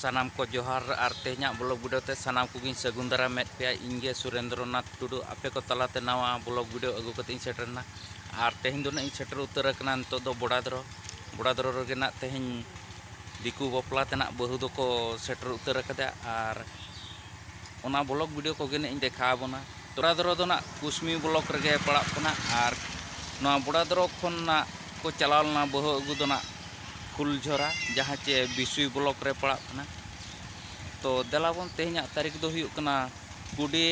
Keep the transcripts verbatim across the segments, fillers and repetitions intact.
ᱥᱟᱱᱟᱢ ᱠᱚ ᱡᱚᱦᱟᱨ᱾ ᱟᱨ ᱛᱮᱦᱮᱧᱟᱜ ᱵᱞᱚᱜ ᱵᱷᱤᱰᱤᱭᱳ ᱛᱮ ᱥᱟᱱᱟᱢ ᱠᱚᱜᱮᱧ ᱥᱟᱹᱜᱩᱱ ᱫᱟᱨᱟᱢᱮᱫ ᱯᱮᱭᱟ᱾ ᱤᱧ ᱜᱮ ᱥᱩᱨᱮᱱᱫᱨᱚᱱᱟᱛᱷ ᱴᱩᱰᱩ, ᱟᱯᱮ ᱠᱚ ᱛᱟᱞᱟᱛᱮ ᱱᱟᱣᱟ ᱵᱞᱚᱜ ᱵᱷᱤᱰᱤᱭᱳ ᱟᱹᱜᱩ ᱠᱟᱛᱮ ᱤᱧ ᱥᱮᱴᱮᱨ ᱮᱱᱟ᱾ ᱟᱨ ᱛᱮᱦᱮᱧ ᱫᱚ ᱱᱟᱜ ᱤᱧ ᱥᱮᱴᱮᱨ ᱩᱛᱟᱹᱨ ᱟᱠᱟᱱᱟ ᱱᱤᱛᱚᱜ ᱫᱚ ᱵᱚᱰᱟᱫᱨᱚ᱾ ᱵᱚᱰᱟᱫᱨᱚ ᱨᱮᱜᱮ ᱱᱟᱜ ᱛᱮᱦᱮᱧ ᱫᱤᱠᱩ ᱵᱟᱯᱞᱟ ᱛᱮ ᱱᱟᱜ ᱵᱟᱹᱦᱩ ᱫᱚᱠᱚ ᱥᱮᱴᱮᱨ ᱩᱛᱟᱹᱨ ᱟᱠᱟᱫᱟ᱾ ᱟᱨ ᱚᱱᱟ ᱵᱞᱚᱜ ᱵᱷᱤᱰᱤᱭᱳ ᱠᱚᱜᱮ ᱱᱟᱜ ᱤᱧ ᱫᱮᱠᱷᱟᱣ ᱟᱵᱚᱱᱟ᱾ ᱵᱚᱰᱟᱫᱨᱚ ᱫᱚ ᱱᱟᱜ ᱠᱩᱥᱢᱤ ᱵᱞᱚᱠ ᱨᱮᱜᱮ ᱯᱟᱲᱟᱜ ᱠᱟᱱᱟ᱾ ᱟᱨ ᱱᱚᱣᱟ ᱵᱚᱰᱟᱫᱨᱚ ᱠᱷᱚᱱ ᱱᱟᱜ ᱠᱚ ᱪᱟᱞᱟᱣ ᱞᱮᱱᱟ ᱵᱟᱹᱦᱩ ᱟᱹᱜᱩ ᱫᱚ ᱱᱟᱜ ᱯᱷᱩᱞᱡᱷᱚᱨᱟ, ᱡᱟᱦᱟᱸ ᱪᱮ ᱵᱤᱥᱩᱭ ᱵᱞᱚᱠ ᱨᱮ ᱯᱟᱲᱟᱜ ᱠᱟᱱᱟ᱾ ᱛᱚ ᱫᱮᱞᱟ ᱵᱚᱱ, ᱛᱮᱦᱮᱧᱟᱜ ᱛᱟᱹᱨᱤᱠᱷ ᱫᱚ ᱦᱩᱭᱩᱜ ᱠᱟᱱᱟ ᱠᱩᱲᱤ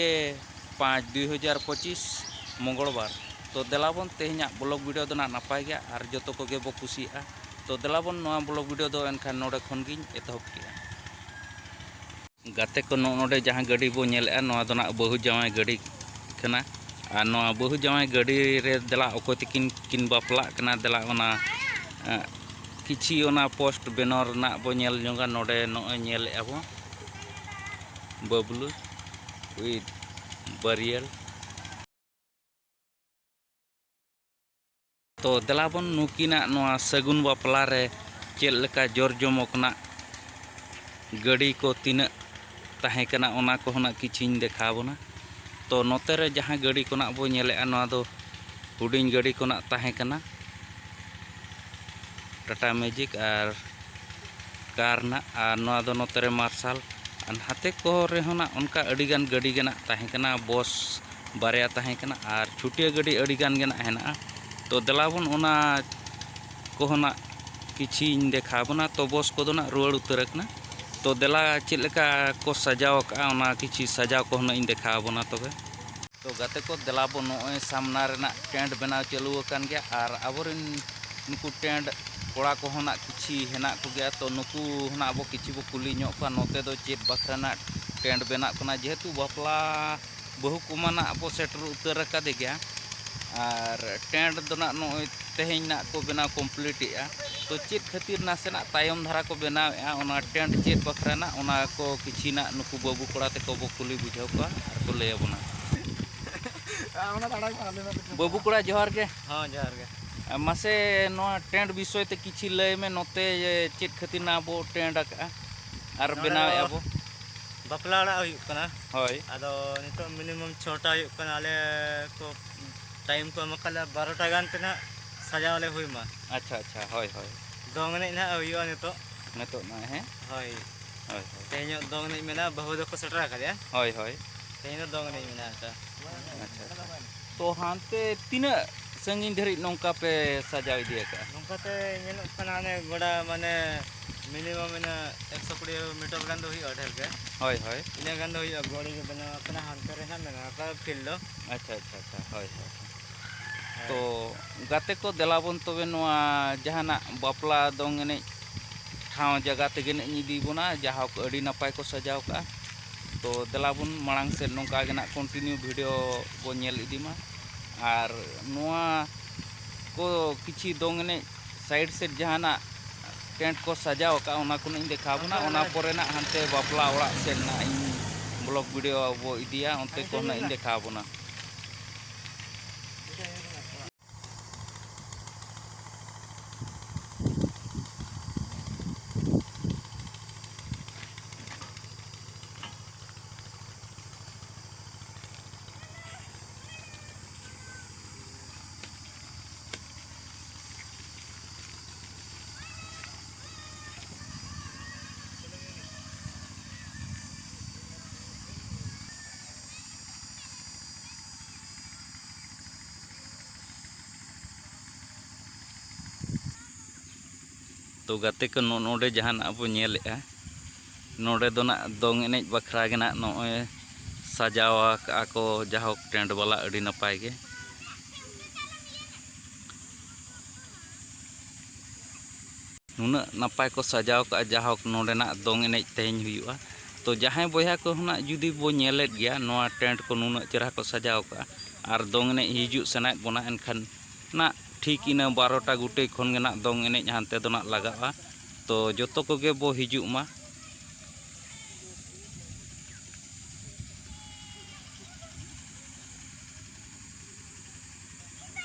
ᱯᱟᱸᱪ ᱫᱩᱭ ᱦᱟᱡᱟᱨ ᱯᱚᱸᱪᱤᱥ, ᱢᱚᱝᱜᱚᱞᱵᱟᱨ᱾ ᱛᱚ ᱫᱮᱞᱟ ᱵᱚᱱ, ᱛᱮᱦᱮᱧᱟᱜ ᱵᱞᱚᱜ ᱵᱷᱤᱰᱤᱭᱳ ᱫᱚ ᱱᱟᱜ ᱱᱟᱯᱟᱭ ᱜᱮᱭᱟ ᱟᱨ ᱡᱚᱛᱚ ᱠᱚᱜᱮ ᱵᱚ ᱠᱩᱥᱤᱭᱟᱜᱼᱟ᱾ ᱛᱚ ᱫᱮᱞᱟ ᱵᱚᱱ, ᱱᱚᱣᱟ ᱵᱞᱚᱜ ᱵᱷᱤᱰᱤᱭᱳ ᱫᱚ ᱮᱱᱠᱷᱟᱱ ᱱᱚᱰᱮ ᱠᱷᱚᱱ ᱜᱤᱧ ᱮᱛᱚᱦᱚᱵ ᱠᱮᱜᱼᱟ᱾ ᱜᱟᱛᱮ ᱠᱚ, ᱱᱚᱜᱼᱚ ᱱᱚᱰᱮ ᱡᱟᱦᱟᱸ ᱜᱟᱹᱰᱤ ᱵᱚ ᱧᱮᱞᱮᱜᱼᱟ, ᱱᱚᱣᱟ ᱫᱚ ᱱᱟᱜ ᱵᱟᱹᱦᱩ ᱡᱟᱶᱟᱭ ᱜᱟᱹᱰᱤ ᱠᱟᱱᱟ᱾ ᱟᱨ ᱱᱚᱣᱟ ᱵᱟᱹᱦᱩ ᱡᱟᱶᱟᱭ ᱜᱟᱹᱰᱤ ᱨᱮ ᱫᱮᱞᱟ ᱚᱠᱚᱭ ᱛᱤᱠᱤᱱ ᱠᱤᱱ ᱵᱟᱯᱞᱟᱜ ᱠᱟᱱᱟ, ᱫᱮᱞᱟ ᱚᱱᱟ, ᱮ, ᱠᱤᱪᱷᱤ ᱚᱱᱟ ᱯᱳᱥᱴ ᱵᱮᱱᱟᱣ ᱨᱮᱱᱟᱜ ᱵᱚ ᱧᱮᱞ ᱧᱚᱜᱟ᱾ ᱱᱚᱰᱮ ᱱᱚᱜᱼᱚᱭ ᱧᱮᱞᱮᱜᱼᱟ ᱵᱚ ᱵᱟᱹᱵᱞᱩ with ᱵᱟᱹᱨᱭᱟᱹᱞ᱾ ᱛᱚ ᱫᱮᱞᱟ ᱵᱚᱱ, ᱱᱩᱠᱤᱱᱟᱜ ᱱᱚᱣᱟ ᱥᱟᱹᱜᱩᱱ ᱵᱟᱯᱞᱟ ᱨᱮ ᱪᱮᱫ ᱞᱮᱠᱟ ᱡᱚᱨ ᱡᱚᱢᱚᱠ ᱱᱟᱜ ᱜᱟᱹᱰᱤ ᱠᱚ ᱛᱤᱱᱟᱹᱜ ᱛᱟᱦᱮᱸ ᱠᱟᱱᱟ, ᱚᱱᱟ ᱠᱚᱦᱚᱸ ᱱᱟᱜ ᱠᱤᱪᱷᱤᱧ ᱫᱮᱠᱷᱟᱣ ᱵᱚᱱᱟ᱾ ᱛᱚ ᱱᱚᱛᱮ ᱨᱮ ᱡᱟᱦᱟᱸ ᱜᱟᱹᱰᱤ ᱠᱚ ᱱᱟᱜ ᱵᱚ ᱧᱮᱞᱮᱜᱼᱟ, ᱱᱚᱣᱟ ᱫᱚ ᱦᱩᱰᱤᱧ ᱜᱟᱹᱰᱤ ᱠᱚ ᱱᱟᱜ ᱛᱟᱦᱮᱸ ᱠᱟᱱᱟ, ᱴᱟᱴᱟ ᱢᱮᱡᱤᱠ ᱟᱨ ᱠᱟᱨ ᱱᱟᱜ᱾ ᱟᱨ ᱱᱚᱣᱟ ᱫᱚ ᱱᱚᱛᱮ ᱨᱮ ᱢᱟᱨᱥᱟᱞ᱾ ᱟᱨ ᱱᱟᱛᱮ ᱠᱚᱨᱮ ᱦᱚᱸ ᱱᱟᱜ ᱚᱱᱠᱟ ᱟᱹᱰᱤ ᱜᱟᱱ ᱜᱟᱹᱰᱤ ᱜᱮ ᱱᱟᱜ ᱛᱟᱦᱮᱸ ᱠᱟᱱᱟ, ᱵᱚᱥ ᱵᱟᱨᱭᱟ ᱛᱟᱦᱮᱸ ᱠᱟᱱᱟ ᱟᱨ ᱪᱷᱩᱴᱤᱭᱟᱹ ᱜᱟᱹᱰᱤ ᱟᱹᱰᱤ ᱜᱟᱱ ᱜᱮ ᱱᱟᱜ ᱦᱮᱱᱟᱜᱼᱟ᱾ ᱛᱚ ᱫᱮᱞᱟ ᱵᱚᱱ, ᱚᱱᱟ ᱠᱚᱦᱚᱸ ᱱᱟᱜ ᱠᱤᱪᱷᱤᱧ ᱫᱮᱠᱷᱟᱣ ᱵᱚᱱᱟ᱾ ᱛᱚ ᱵᱚᱥ ᱠᱚᱫᱚ ᱱᱟᱜ ᱨᱩᱣᱟᱹᱲ ᱩᱛᱟᱹᱨ ᱟᱠᱟᱱᱟ᱾ ᱛᱚ ᱫᱮᱞᱟ ᱪᱮᱫ ᱞᱮᱠᱟ ᱠᱚ ᱥᱟᱡᱟᱣ ᱟᱠᱟᱜᱼᱟ, ᱚᱱᱟ ᱠᱤᱪᱷᱤ ᱥᱟᱡᱟᱣ ᱠᱚᱦᱚᱸ ᱱᱟᱜ ᱤᱧ ᱫᱮᱠᱷᱟᱣ ᱵᱚᱱᱟ ᱛᱚᱵᱮ᱾ ᱛᱚ ᱜᱟᱛᱮ ᱠᱚ, ᱫᱮᱞᱟ ᱵᱚ, ᱱᱚᱜᱼᱚᱭ ᱥᱟᱢᱱᱟ ᱨᱮᱱᱟᱜ ᱴᱮᱱᱴ ᱵᱮᱱᱟᱣ ᱪᱟᱹᱞᱩ ᱟᱠᱟᱱ ᱜᱮᱭᱟ᱾ ᱟᱨ ᱟᱵᱚᱨᱮᱱ ᱱᱩᱠᱩ ᱴᱮᱱᱴ ᱠᱚᱲᱟ ᱠᱚᱦᱚᱸ ᱱᱟᱜ ᱠᱤᱪᱷᱤ ᱦᱮᱱᱟᱜ ᱠᱚᱜᱮᱭᱟ᱾ ᱛᱚ ᱱᱩᱠᱩ ᱦᱚᱸ ᱱᱟᱜ ᱟᱵᱚ ᱠᱤᱪᱷᱤ ᱵᱚ ᱠᱩᱞᱤ ᱧᱚᱜ ᱠᱚᱣᱟ, ᱱᱚᱛᱮ ᱫᱚ ᱪᱮᱫ ᱵᱟᱠᱷᱨᱟ ᱱᱟᱜ ᱴᱮᱱᱴ ᱵᱮᱱᱟᱜ ᱠᱟᱱᱟ, ᱡᱮᱦᱮᱛᱩ ᱵᱟᱯᱞᱟ ᱵᱟᱹᱦᱩ ᱠᱚᱢᱟ ᱱᱟᱜ ᱵᱚ ᱥᱮᱴᱮᱨ ᱩᱛᱟᱹᱨ ᱟᱠᱟᱫᱮ ᱜᱮᱭᱟ᱾ ᱟᱨ ᱴᱮᱱᱴ ᱫᱚ ᱱᱟᱜ ᱱᱚᱜᱼᱚᱭ ᱛᱮᱦᱮᱧ ᱱᱟᱜ ᱠᱚ ᱵᱮᱱᱟᱣ ᱠᱚᱢᱯᱞᱤᱴ ᱮᱜᱼᱟ᱾ ᱛᱚ ᱪᱮᱫ ᱠᱷᱟᱹᱛᱤᱨ ᱱᱟᱥᱮᱱᱟᱜ ᱛᱟᱭᱚᱢ ᱫᱷᱟᱨᱟ ᱠᱚ ᱵᱮᱱᱟᱣᱮᱜᱼᱟ, ᱚᱱᱟ ᱴᱮᱱᱴ ᱪᱮᱫ ᱵᱟᱠᱷᱨᱟ ᱱᱟᱜ, ᱚᱱᱟ ᱠᱚ ᱠᱤᱪᱷᱤ ᱱᱟᱜ ᱱᱩᱠᱩ ᱵᱟᱹᱵᱩ ᱠᱚᱲᱟ ᱛᱮᱠᱚ ᱵᱚ ᱠᱩᱞᱤ ᱵᱩᱡᱷᱟᱹᱣ ᱠᱚᱣᱟ ᱟᱨ ᱠᱚ ᱞᱟᱹᱭ ᱟᱵᱚᱱᱟ᱾ ᱵᱟᱹᱵᱩ ᱠᱚᱲᱟ, ᱡᱚᱦᱟᱨ ᱜᱮ᱾ ᱦᱚᱸ, ᱡᱚᱦᱟᱨ ᱜᱮ᱾ ᱢᱟᱥᱮ ᱱᱚᱣᱟ ᱴᱮᱱᱴ ᱵᱤᱥᱚᱭ ᱛᱮ ᱠᱤᱪᱷᱤ ᱞᱟᱹᱭ ᱢᱮ, ᱱᱚᱛᱮ ᱪᱮᱫ ᱠᱷᱟᱹᱛᱤᱨ ᱱᱟᱜ ᱵᱚ ᱴᱮᱱᱴ ᱟᱠᱟᱜᱼᱟ? ᱟᱨ ᱱᱚᱰᱮ ᱵᱮᱱᱟᱣᱮᱫᱼᱟ ᱫᱚ ᱵᱚ? ᱵᱟᱯᱞᱟ ᱚᱲᱟᱜ ᱦᱩᱭᱩᱜ ᱠᱟᱱᱟ᱾ ᱦᱳᱭ᱾ ᱟᱫᱚ ᱱᱤᱛᱚᱜ ᱢᱤᱱᱤᱢᱟᱢ ᱪᱷᱚᱴᱟ ᱦᱩᱭᱩᱜ ᱠᱟᱱᱟ, ᱟᱞᱮ ᱠᱚ ᱴᱟᱭᱤᱢ ᱠᱚ ᱮᱢ ᱟᱠᱟᱫ ᱞᱮᱭᱟ ᱵᱟᱨᱚᱴᱟ ᱜᱟᱱ ᱛᱮ ᱱᱟᱦᱟᱜ ᱥᱟᱡᱟᱣ ᱟᱞᱮ ᱦᱩᱭ ᱢᱟ᱾ ᱟᱪᱪᱷᱟ, ᱟᱪᱪᱷᱟ, ᱦᱳᱭ, ᱦᱳᱭ᱾ ᱫᱚᱝ ᱮᱱᱮᱡ ᱱᱟᱦᱟᱜ ᱦᱩᱭᱩᱜᱼᱟ ᱱᱤᱛᱚᱜ᱾ ᱱᱤᱛᱚᱜ ᱱᱟᱦᱟᱜ, ᱦᱮᱸ? ᱦᱳᱭ᱾ ᱦᱳᱭ, ᱦᱳᱭ᱾ ᱛᱮᱦᱮᱧᱚᱜ ᱫᱚᱝ ᱮᱱᱮᱡ ᱢᱮᱱᱟᱜᱼᱟ, ᱵᱟᱹᱦᱩ ᱫᱚᱠᱚ ᱥᱮᱴᱮᱨ ᱟᱠᱟᱫᱮᱭᱟ᱾ ᱦᱳᱭ, ᱦᱳᱭ᱾ ᱛᱮᱦᱮᱧ ᱫᱚ ᱫᱚᱝ ᱮᱱᱮᱡ ᱢᱮᱱᱟᱜ ᱟᱠᱟᱫᱼᱟ᱾ ᱟᱪᱪᱷᱟ, ᱟᱪᱪᱷᱟ᱾ ᱛᱚ, ᱦᱟᱱᱛᱮ ᱛᱤᱱᱟᱹᱜ ᱥᱟᱺᱜᱤᱧ ᱫᱷᱟᱹᱨᱤᱡ ᱱᱚᱝᱠᱟ ᱯᱮ ᱥᱟᱡᱟᱣ ᱤᱫᱤ ᱟᱠᱟᱫᱼᱟ? ᱱᱚᱝᱠᱟ ᱛᱮ ᱧᱮᱞᱚᱜ ᱠᱟᱱᱟ, ᱦᱟᱱᱮ ᱜᱚᱰᱟ, ᱢᱟᱱᱮ, ᱢᱤᱱᱤᱢᱟᱢ ᱢᱮᱱᱟᱜᱼᱟ ᱮᱠᱥᱚ ᱠᱩᱲᱤ ᱢᱤᱴᱟᱨ ᱜᱟᱱ ᱫᱚ ᱦᱩᱭᱩᱜᱼᱟ, ᱰᱷᱮᱨ ᱜᱮ᱾ ᱦᱳᱭ, ᱦᱳᱭ᱾ ᱤᱱᱟᱹ ᱜᱟᱱ ᱫᱚ ᱦᱩᱭᱩᱜᱼᱟ, ᱜᱚᱲᱤ ᱜᱮ ᱵᱮᱱᱟᱣ ᱟᱠᱟᱱᱟ, ᱦᱟᱱᱛᱮ ᱨᱮ ᱦᱟᱸᱜ ᱢᱮᱱᱟᱜ ᱟᱠᱟᱫᱟ ᱯᱷᱤᱞᱰ ᱫᱚ᱾ ᱟᱪᱪᱷᱟ, ᱟᱪᱪᱷᱟ, ᱟᱪᱪᱷᱟ, ᱦᱳᱭ, ᱦᱳᱭ᱾ ᱦᱳᱭ᱾ ᱛᱚ, ᱜᱟᱛᱮ ᱠᱚ, ᱫᱮᱞᱟ ᱵᱚᱱ ᱛᱚᱵᱮ ᱱᱚᱣᱟ ᱡᱟᱦᱟᱱᱟᱜ ᱵᱟᱯᱞᱟ ᱫᱚᱝ ᱮᱱᱮᱡ ᱴᱷᱟᱶ ᱡᱟᱭᱜᱟ ᱛᱮᱜᱮ ᱱᱟᱜ ᱤᱧ ᱤᱫᱤ ᱵᱚᱱᱟ, ᱡᱟᱦᱳᱠ ᱟᱹᱰᱤ ᱱᱟᱯᱟᱭ ᱠᱚ ᱥᱟᱡᱟᱣ ᱠᱟᱜᱼᱟ᱾ ᱛᱚ, ᱫᱮᱞᱟ ᱵᱚᱱ ᱢᱟᱲᱟᱝ ᱥᱮᱫ ᱱᱚᱝᱠᱟ ᱜᱮ ᱱᱟᱜ continue video ᱵᱚᱱ ᱧᱮᱞ ᱤᱫᱤ ᱢᱟ᱾ ᱟᱨ ᱱᱚᱣᱟ ᱠᱚ ᱠᱤᱪᱷᱤ ᱫᱚᱝ ᱮᱱᱮᱡ side side ᱡᱟᱦᱟᱱᱟᱜ tent ᱠᱚ ᱥᱟᱡᱟᱣ ᱟᱠᱟᱫᱼᱟ, ᱚᱱᱟ ᱠᱚ ᱱᱟᱜ ᱤᱧ ᱫᱮᱠᱷᱟᱣ ᱵᱚᱱᱟ᱾ ᱚᱱᱟ ᱯᱚᱨᱮ ᱱᱟᱜ ᱦᱟᱱᱛᱮ ᱵᱟᱯᱞᱟ ᱚᱲᱟᱜ ᱥᱮᱫ ᱱᱟᱜ ᱤᱧ vlog video ᱵᱚ ᱤᱫᱤᱭᱟ, ᱚᱱᱛᱮ ᱠᱚ ᱱᱟᱜ ᱤᱧ ᱫᱮᱠᱷᱟᱣ ᱵᱚᱱᱟ᱾ ᱛᱚ ᱜᱟᱛᱮ ᱠᱚ, ᱱᱚ-, ᱱᱚᱰᱮ ᱡᱟᱦᱟᱱᱟᱜ ᱵᱚ ᱧᱮᱞᱮᱫᱼᱟ, ᱱᱚᱰᱮ ᱫᱚ ᱱᱟᱜ ᱫᱚᱝ ᱮᱱᱮᱡ ᱵᱟᱠᱷᱨᱟ ᱜᱮ ᱱᱟᱜ ᱱᱚᱜᱼᱚᱭ ᱥᱟᱡᱟᱣ ᱟᱠᱟᱜᱼᱟ ᱠᱚ, ᱡᱟᱦᱳᱠ, tent ᱵᱟᱞᱟ, ᱟᱹᱰᱤ ᱱᱟᱯᱟᱭ ᱜᱮ᱾ ᱱᱩᱱᱟᱹᱜ ᱱᱟᱯᱟᱭ ᱠᱚ ᱥᱟᱡᱟᱣ ᱠᱟᱜᱼᱟ, ᱡᱟᱦᱳᱠ, ᱱᱚᱰᱮᱱᱟᱜ ᱫᱚᱝ ᱮᱱᱮᱡ ᱛᱮᱦᱮᱧ ᱦᱩᱭᱩᱜᱼᱟ᱾ ᱛᱚ ᱡᱟᱦᱟᱸᱭ ᱵᱚᱭᱦᱟ ᱠᱚ ᱦᱚᱸ ᱱᱟᱜ ᱡᱩᱫᱤ ᱵᱚ ᱧᱮᱞᱮᱫ ᱜᱮᱭᱟ, ᱱᱚᱣᱟ tent ᱠᱚ ᱱᱩᱱᱟᱹᱜ ᱪᱮᱦᱨᱟ ᱠᱚ ᱥᱟᱡᱟᱣ ᱠᱟᱜᱼᱟ ᱟᱨ ᱫᱚᱝ ᱮᱱᱮᱡ ᱦᱤᱡᱩᱜ ᱥᱟᱱᱟᱭᱮᱫ ᱵᱚᱱᱟ, ᱮᱱᱠᱷᱟᱱ ᱱᱟᱜ ᱴᱷᱤᱠ ᱤᱱᱟᱹ ᱵᱟᱨᱚᱴᱟ ᱜᱩᱴᱟᱹᱭ ᱠᱷᱚᱱ ᱜᱮ ᱱᱟᱜ ᱫᱚᱝ ᱮᱱᱮᱡ ᱦᱟᱱᱛᱮ ᱫᱚ ᱱᱟᱜ ᱞᱟᱜᱟᱜᱼᱟ᱾ ᱛᱚ ᱡᱚᱛᱚ ᱠᱚᱜᱮ ᱵᱚ ᱦᱤᱡᱩᱜ ᱢᱟ᱾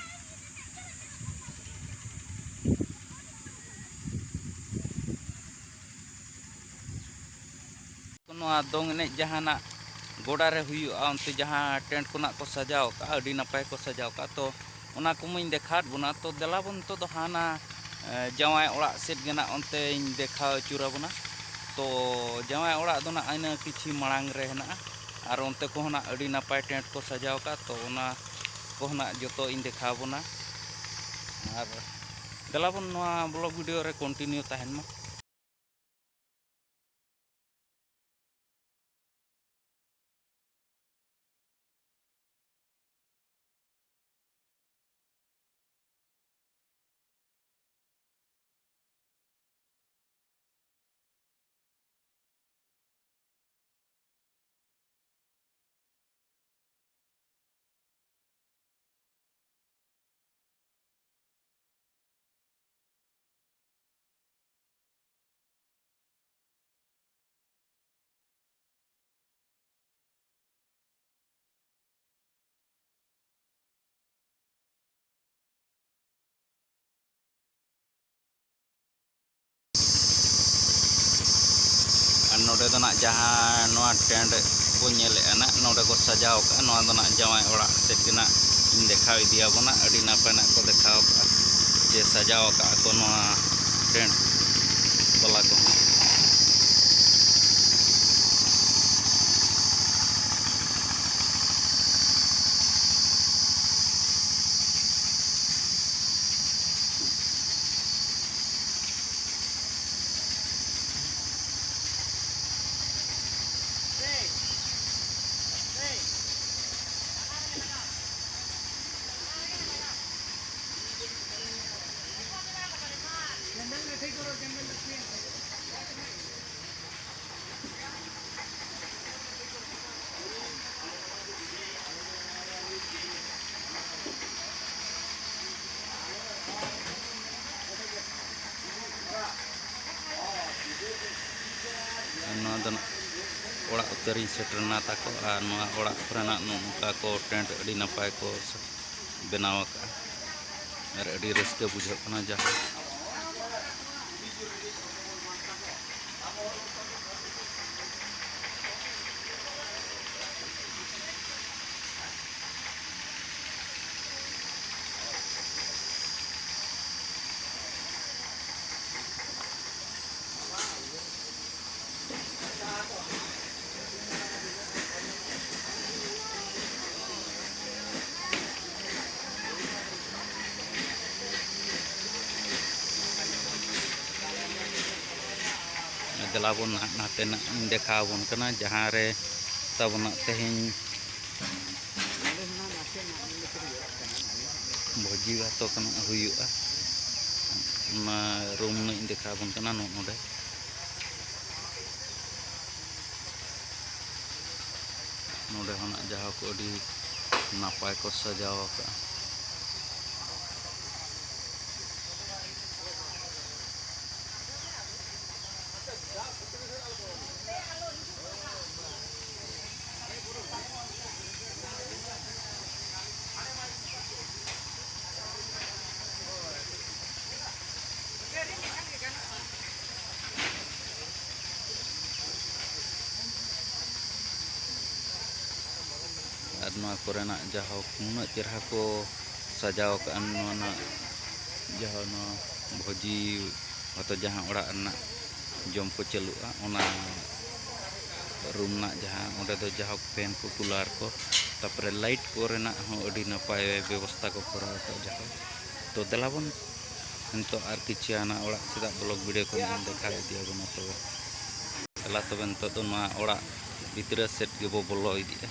ᱱᱚᱣᱟ ᱫᱚᱝ ᱮᱱᱮᱡ ᱡᱟᱦᱟᱱᱟᱜ ᱜᱚᱰᱟ ᱨᱮ ᱦᱩᱭᱩᱜᱼᱟ, ᱚᱱᱛᱮ ᱡᱟᱦᱟᱸ ᱴᱮᱱᱴ ᱠᱚ ᱱᱟᱜ ᱠᱚ ᱥᱟᱡᱟᱣ ᱠᱟᱜᱼᱟ, ᱟᱹᱰᱤ ᱱᱟᱯᱟᱭ ᱠᱚ ᱥᱟᱡᱟᱣ ᱠᱟᱜᱼᱟ᱾ ᱛᱚ ᱚᱱᱟ ᱠᱚᱢᱟᱧ ᱫᱮᱠᱷᱟᱣᱟᱫ ᱵᱚᱱᱟ᱾ ᱛᱚ ᱫᱮᱞᱟ ᱵᱚᱱ ᱱᱤᱛᱚᱜ ᱫᱚ ᱦᱟᱱᱟ, ᱮ, ᱡᱟᱶᱟᱭ ᱚᱲᱟᱜ ᱥᱮᱫ ᱜᱮ ᱱᱟᱜ ᱚᱱᱛᱮᱧ ᱫᱮᱠᱷᱟᱣ ᱟᱹᱪᱩᱨ ᱟᱵᱚᱱᱟ᱾ ᱛᱚ ᱡᱟᱶᱟᱭ ᱚᱲᱟᱜ ᱫᱚ ᱱᱟᱜ ᱤᱱᱟᱹ ᱠᱤᱪᱷᱤ ᱢᱟᱲᱟᱝ ᱨᱮ ᱦᱮᱱᱟᱜᱼᱟ, ᱟᱨ ᱚᱱᱛᱮ ᱠᱚᱦᱚᱸ ᱱᱟᱜ ᱟᱹᱰᱤ ᱱᱟᱯᱟᱭ ᱴᱮᱱᱴ ᱠᱚ ᱥᱟᱡᱟᱣ ᱠᱟᱜᱼᱟ᱾ ᱛᱚ ᱚᱱᱟ ᱠᱚᱦᱚᱸ ᱱᱟᱜ ᱡᱚᱛᱚ ᱤᱧ ᱫᱮᱠᱷᱟᱣ ᱟᱵᱚᱱᱟ᱾ ᱟᱨ ᱫᱮᱞᱟ ᱵᱚᱱ ᱱᱚᱣᱟ ᱵᱞᱚᱜ ᱵᱷᱤᱰᱤᱭᱳ ᱨᱮ ᱠᱚᱱᱴᱤᱱᱤᱭᱩ ᱛᱟᱦᱮᱱ ᱢᱟ᱾ ᱟᱨ ᱱᱚᱰᱮ ᱫᱚ ᱱᱟᱜ ᱡᱟᱦᱟᱸ ᱱᱚᱣᱟ ᱴᱮᱱᱴ ᱠᱚ ᱧᱮᱞᱮᱫᱼᱟ ᱱᱟᱜ, ᱱᱚᱰᱮ ᱠᱚ ᱥᱟᱡᱟᱣ ᱠᱟᱜᱼᱟ, ᱱᱚᱣᱟ ᱫᱚ ᱱᱟᱜ ᱡᱟᱶᱟᱭ ᱚᱲᱟᱜ ᱥᱮᱫ ᱜᱮ ᱱᱟᱜ ᱤᱧ ᱫᱮᱠᱷᱟᱣ ᱤᱫᱤᱭᱟᱵᱚᱱᱟ᱾ ᱟᱹᱰᱤ ᱱᱟᱯᱟᱭ ᱱᱟᱜ ᱠᱚ ᱫᱮᱠᱷᱟᱣ ᱠᱟᱜᱼᱟ ᱡᱮ ᱥᱟᱡᱟᱣ ᱟᱠᱟᱫᱼᱟ ᱠᱚ ᱱᱚᱣᱟ ᱴᱮᱱᱴ ᱵᱟᱞᱟ ᱠᱚᱦᱚᱸ᱾ ᱱᱚᱣᱟ ᱫᱚ ᱚᱲᱟᱜ ᱩᱛᱟᱹᱨᱤᱧ ᱥᱮᱴᱮᱨᱱᱟ ᱛᱟᱠᱚ, ᱟᱨ ᱱᱚᱣᱟ ᱚᱲᱟᱜ ᱠᱚᱨᱮᱱᱟᱜ ᱱᱚᱝᱠᱟ ᱠᱚ ᱴᱮᱱᱴ ᱟᱹᱰᱤ ᱱᱟᱯᱟᱭ ᱠᱚ ᱵᱮᱱᱟᱣ ᱟᱠᱟᱫᱼᱟ, ᱟᱨ ᱟᱹᱰᱤ ᱨᱟᱹᱥᱠᱟᱹ ᱵᱩᱡᱷᱟᱹᱜ ᱠᱟᱱᱟ᱾ ᱡᱟᱦᱟᱸ, ᱟᱵᱚᱱ ᱱᱟᱦᱟᱜ ᱱᱟᱛᱮᱱᱟᱜ ᱤᱧ ᱫᱮᱠᱷᱟᱣ ᱟᱵᱚᱱ ᱠᱟᱱᱟ, ᱡᱟᱦᱟᱸ ᱨᱮ ᱛᱟᱵᱚᱱᱟᱜ ᱛᱮᱦᱮᱧ ᱵᱷᱚᱡᱤ ᱵᱷᱟᱛ ᱠᱚ ᱱᱟᱜ ᱦᱩᱭᱩᱜᱼᱟ᱾ ᱚᱱᱟ ᱨᱩᱢ ᱱᱟᱜ ᱤᱧ ᱫᱮᱠᱷᱟᱣ ᱟᱵᱚᱱ ᱠᱟᱱᱟ᱾ ᱱᱚᱜᱼᱚ ᱱᱚᱰᱮ, ᱱᱚᱰᱮ ᱦᱚᱸ ᱱᱟᱜ ᱡᱟᱦᱟᱸ ᱠᱚ ᱟᱹᱰᱤ ᱱᱟᱯᱟᱭ ᱠᱚ ᱥᱟᱡᱟᱣ ᱟᱠᱟᱫᱼᱟ᱾ ᱟᱨ ᱱᱚᱣᱟ ᱠᱚᱨᱮᱱᱟᱜ ᱡᱟᱦᱳᱠ ᱱᱩᱱᱟᱹᱜ ᱪᱮᱨᱦᱟ ᱠᱚ ᱥᱟᱡᱟᱣ ᱟᱠᱟᱫᱼᱟ, ᱱᱚᱣᱟ ᱨᱮᱱᱟᱜ ᱡᱟᱦᱟᱸ ᱱᱚᱣᱟ ᱵᱷᱚᱡᱤ ᱦᱚᱭᱛᱳ ᱡᱟᱦᱟᱸ ᱚᱲᱟᱜ ᱨᱮᱱᱟᱜ ᱡᱚᱢ ᱠᱚ ᱪᱟᱹᱞᱩᱜᱼᱟ, ᱚᱱᱟ ᱨᱩᱢ ᱨᱮᱱᱟᱜ ᱡᱟᱦᱟᱸ ᱚᱸᱰᱮ ᱫᱚ ᱡᱟᱦᱳᱠ ᱯᱷᱮᱱ ᱠᱚ ᱠᱩᱞᱟᱨ ᱠᱚ, ᱛᱟᱨᱯᱚᱨᱮ ᱞᱟᱭᱤᱴ ᱠᱚᱨᱮᱱᱟᱜ ᱦᱚᱸ ᱟᱹᱰᱤ ᱱᱟᱯᱟᱭ ᱵᱮᱵᱚᱥᱛᱷᱟ ᱠᱚ ᱠᱚᱨᱟᱣ ᱟᱠᱟᱫᱼᱟ᱾ ᱡᱟᱦᱳᱠ ᱛᱚ ᱫᱮᱞᱟ ᱵᱚᱱ ᱱᱤᱛᱚᱜ ᱟᱨ ᱠᱤᱪᱷᱩ ᱦᱟᱱᱟ ᱚᱲᱟᱜ ᱥᱮᱫᱟᱜ ᱵᱞᱚᱜ ᱵᱷᱤᱰᱤᱭᱳ ᱠᱚ ᱱᱟᱜ ᱤᱧ ᱫᱮᱠᱷᱟᱣ ᱤᱫᱤᱭᱟᱵᱚᱱᱟ᱾ ᱛᱚᱵᱮ ᱫᱮᱞᱟ ᱛᱚᱵᱮ ᱱᱤᱛᱚᱜ ᱫᱚ ᱱᱚᱣᱟ ᱚᱲᱟᱜ ᱵᱷᱤᱛᱨᱤ ᱥᱮᱫ ᱜᱮᱵᱚ ᱵᱚᱞᱚ ᱤᱫᱤᱜᱼᱟ᱾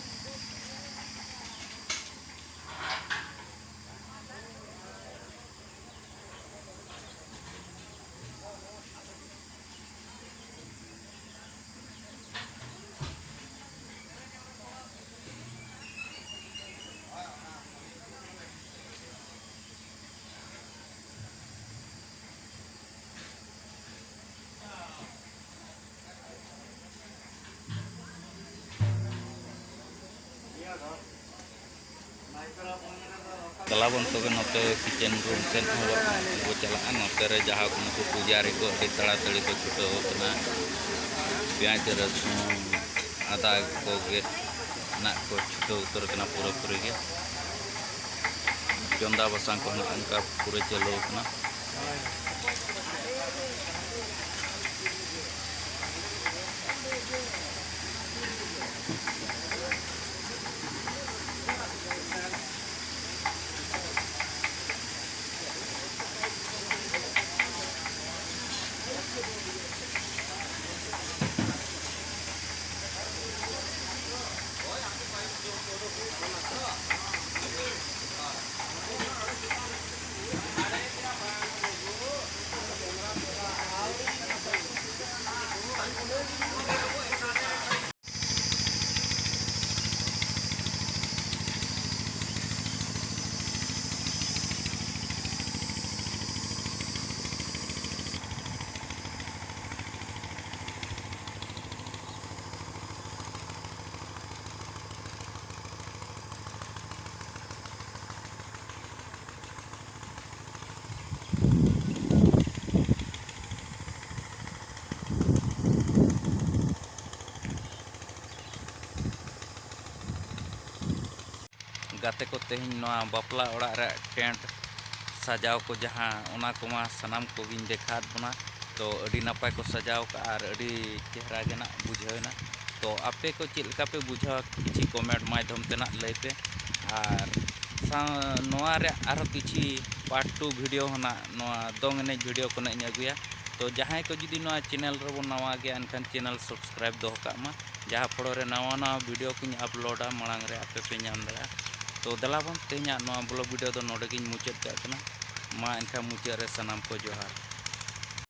ᱫᱮᱞᱟ ᱵᱚᱱ ᱛᱚᱵᱮ ᱱᱚᱛᱮ ᱠᱤᱪᱮᱱ ᱨᱩᱢ ᱥᱮᱫ ᱦᱚᱸ ᱵᱚ ᱪᱟᱞᱟᱜᱼᱟ᱾ ᱱᱚᱛᱮ ᱨᱮ ᱡᱟᱦᱟᱸ ᱠᱚ ᱱᱩᱠᱩ ᱯᱩᱡᱟᱨᱤ ᱠᱚ ᱟᱹᱰᱤ ᱛᱟᱲᱟᱛᱟᱲᱤ ᱠᱚ ᱪᱷᱩᱴᱟᱹᱣ ᱟᱠᱟᱱᱟ᱾ ᱯᱮᱸᱭᱟᱡᱽ, ᱨᱟᱹᱥᱩᱱ, ᱟᱫᱟ ᱠᱚ ᱜᱮᱫ ᱱᱟᱜ ᱠᱚ ᱪᱷᱩᱴᱟᱹᱣ ᱩᱛᱟᱹᱨ ᱟᱠᱟᱱᱟ ᱯᱩᱨᱟᱹᱯᱩᱨᱤ ᱜᱮ᱾ ᱪᱚᱸᱫᱟ ᱵᱟᱥᱟᱝ ᱠᱚ ᱱᱟᱜ ᱚᱱᱠᱟ ᱯᱩᱨᱟᱹ ᱪᱟᱹᱞᱩ ᱟᱠᱟᱱᱟ᱾ ᱜᱟᱛᱮ ᱠᱚ, ᱛᱮᱦᱮᱧ ᱱᱚᱣᱟ ᱵᱟᱯᱞᱟ ᱚᱲᱟᱜ ᱨᱮᱭᱟᱜ ᱴᱮᱱᱴ ᱥᱟᱡᱟᱣ ᱠᱚ ᱡᱟᱦᱟᱸ, ᱚᱱᱟ ᱠᱚᱢᱟ ᱥᱟᱱᱟᱢ ᱠᱚᱜᱮᱧ ᱫᱮᱠᱷᱟᱣᱟᱫ ᱵᱚᱱᱟ᱾ ᱛᱚ ᱟᱹᱰᱤ ᱱᱟᱯᱟᱭ ᱠᱚ ᱥᱟᱡᱟᱣ ᱠᱟᱜᱼᱟ ᱟᱨ ᱟᱹᱰᱤ ᱪᱮᱦᱨᱟ ᱜᱮ ᱱᱟᱜ ᱵᱩᱡᱷᱟᱹᱣ ᱮᱱᱟ᱾ ᱛᱚ ᱟᱯᱮ ᱠᱚ ᱪᱮᱫ ᱞᱮᱠᱟ ᱯᱮ ᱵᱩᱡᱷᱟᱹᱣᱟ, ᱠᱤᱪᱷᱤ ᱠᱚᱢᱮᱱᱴ ᱢᱟᱫᱽᱫᱷᱚᱢ ᱛᱮ ᱱᱟᱜ ᱞᱟᱹᱭ ᱯᱮ᱾ ᱟᱨ ᱥᱟᱶ ᱱᱚᱣᱟ ᱨᱮᱭᱟᱜ ᱟᱨᱦᱚᱸ ᱠᱤᱪᱷᱤ ᱯᱟᱨᱴ ᱴᱩ ᱵᱷᱤᱰᱤᱭᱳ ᱦᱚᱸ ᱱᱟᱜ ᱱᱚᱣᱟ ᱫᱚᱝ ᱮᱱᱮᱡ ᱵᱷᱤᱰᱤᱭᱳ ᱠᱷᱚᱱᱟᱜ ᱤᱧ ᱟᱹᱜᱩᱭᱟ᱾ ᱛᱚ ᱡᱟᱦᱟᱸᱭ ᱠᱚ ᱡᱩᱫᱤ ᱱᱚᱣᱟ ᱪᱮᱱᱮᱞ ᱨᱮᱵᱚᱱ ᱱᱟᱣᱟ ᱜᱮᱭᱟ, ᱮᱱᱠᱷᱟᱱ ᱪᱮᱱᱮᱞ ᱥᱟᱵᱥᱠᱨᱟᱭᱤᱵ ᱫᱚᱦᱚ ᱠᱟᱜ ᱢᱟ, ᱡᱟᱦᱟᱸ ᱯᱷᱚᱲᱚ ᱨᱮ ᱱᱟᱣᱟ ᱱᱟᱣᱟ ᱵᱷᱤᱰᱤᱭᱳ ᱠᱚᱧ ᱟᱯᱞᱳᱰᱟ, ᱢᱟᱲᱟᱝ ᱨᱮ ᱟᱯᱮ ᱯᱮ ᱧᱟᱢ ᱫᱟᱲᱮᱭᱟᱜᱼᱟ᱾ ᱛᱚ ᱫᱮᱞᱟ ᱵᱚᱱ, ᱛᱮᱦᱮᱧᱟᱜ ᱱᱚᱣᱟ ᱵᱞᱚᱜ ᱵᱷᱤᱰᱤᱭᱳ ᱫᱚ ᱱᱚᱰᱮ ᱜᱤᱧ ᱢᱩᱪᱟᱹᱫ ᱠᱟᱜ ᱠᱟᱱᱟ᱾ ᱢᱟ ᱮᱱᱠᱷᱟᱱ ᱢᱩᱪᱟᱹᱫ ᱨᱮ ᱥᱟᱱᱟᱢ ᱠᱚ ᱡᱚᱦᱟᱨ᱾